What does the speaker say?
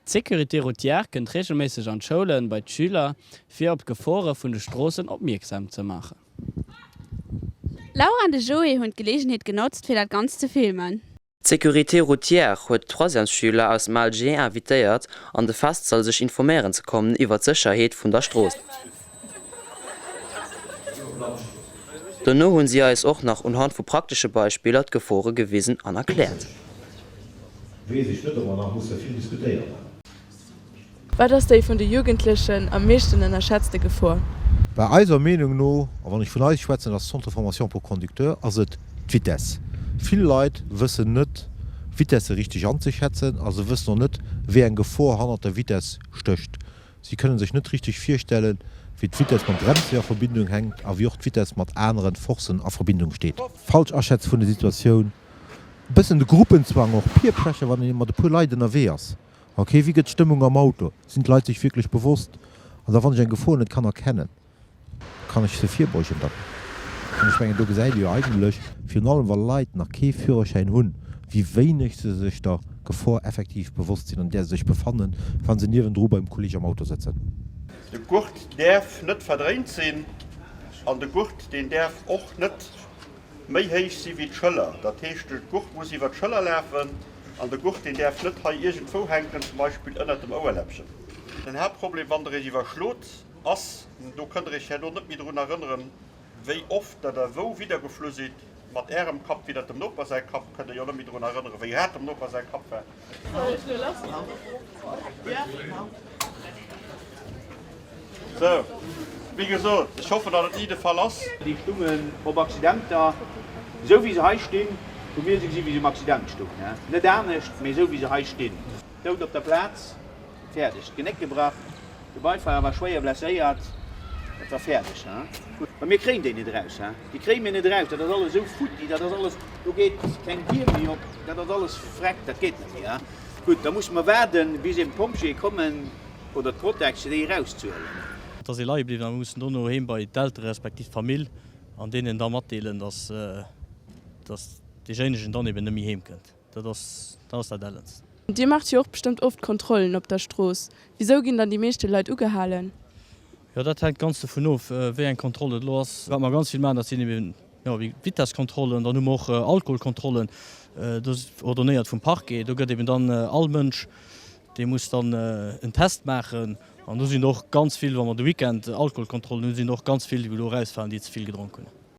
D'Sécurité routière kënnt reegelméisseg an d'Schoulen bei d'Schüler, fir op d'Gefore vun de Stroossen opmierksam ze maachen. D'Laura an de Joé hunn d'Geleegenheet genotzt, fir dat Ganzt ze filmen. D'Sécurité routière huet d'Troisièmesschüler aus dem ALG invitéiert, an de Festsall sech informéieren ze kommen iwwer d'Sécherheet vun der Strooss. Dono hunn si eis och nach unhand vu praktesche Beispiller d'Gefore gewisen an erkläert. Weess ech net, ob mer nach musse vill diskutéieren. Wat ass déi vun de Jugendlechen am meeschten ënnerschätzte Gefor? Bei eiser Meenung no, a wann ech vun eis schwätzen, ass Centre de formation pour conducteurs, ass et d'Vitesse. Vill Leit wëssen net, Vitesse richteg anzeschätzen a se wëssen och net, wéi eng Gefor hannert der Vitesse stécht. Si kënnen sech net richteg virstellen, wéi d'Vitess mam Bremswee a Verbindung hänkt a wéi och d'Vitess mat aneren Forcen a Verbindung steet. Falsch Aschätze vun der Situatioun, e bëssen de Gruppenzwang, och Peer Pressure, wann ee mat e puer Leit ënnerwee ass. Ok, wéi gëtt d'Stëmmung am Auto? Sinn d'Leit sech wierklech bewosst? An da wann ech eng Gefor net kann erkennen, Kann ech se virbeugen dann? An ech mengen, do gesäit ee jo eigentlech, virun allem wa Leit nach kee Führerschäin hunn, wéi wéineg se sech der Gefor effektiv bewosst sinn, an där se sech befannen, wa se niewendru beim Kolleeg am Auto sëtzen. De Gurt däerf net verdréint sinn an de Gurt, deen däerf och net méi héich si wéi d'Schëller. Dat heescht, de Gurt muss iwwer d'Schëller lafen an de Gurt, deen däerf net hei iergendwou hänken, zum Beispill ënnert dem Ouerläppchen. Den Haaptproblem, wann Der Iech iwwerschlot, Ass, do kënnt der iech herno net méi drun erënneren, wéi oft der der wou widdergeflu sidd mat ärem Kapp widder dem Noper säi Kapp, kënnt der jo net méi drun erënneren, wéi haart dem Noper säi Kapp war. Sou, wéi gesot, ech hoffen, datt et ni de Fall ass. Déi stungen op Accidenter, esou wéi se hei stinn, hu mir se gesi wéi se um Accident stungen, net anescht, mee esou wéi se hei stinn. Dout op der Plaz. Fäerdeg. D'Genéck gebrach, de Beifahrer war schwéier blesséiert. Et war fäerdeg, he? Mä mir kréien déi net eraus, he? Déi kréie mir net eraus. Dat ass alles esou futti, dat ass alles, do geet keng Dier méi op, dat ass alles vreckt, dat geet net méi, he? Gutt, da musse mer waarden, bis eben d'Pompjeeë kommen oder d'Protex, fir déi erauszehuelen. Et ass ee leie bliwwen a mir mussen dono heem bei d'Eltere respektiv d'Famill an deenen da matdeelen, dass deejéinegen dann eben net méi heem kënnt. Dat ass dat ass dat Ellenst. Dir maacht jo och bestëmmt oft Kontrollen op der Strooss. Wisou ginn dann déi meeschte Leit ugehalen? Jo, dat hänkt ganz dovun of, wéi eng Kontroll et elo ass. Wat mer ganz vill maachen, dat sinn eben, jo, wéi Vitesskontrollen. Dann hu mer och Alkoholkontrollen, do ass ordonnéiert vum Parquet. Do gëtt eben dann all Mënsch, dee muss dann en Test maachen. An do sinn och ganz vill, wa mer de Weekend Alkoholkontrollen hunn, sinn och ganz vill, déi do erausfalen, déi ze vill gedronk hunn.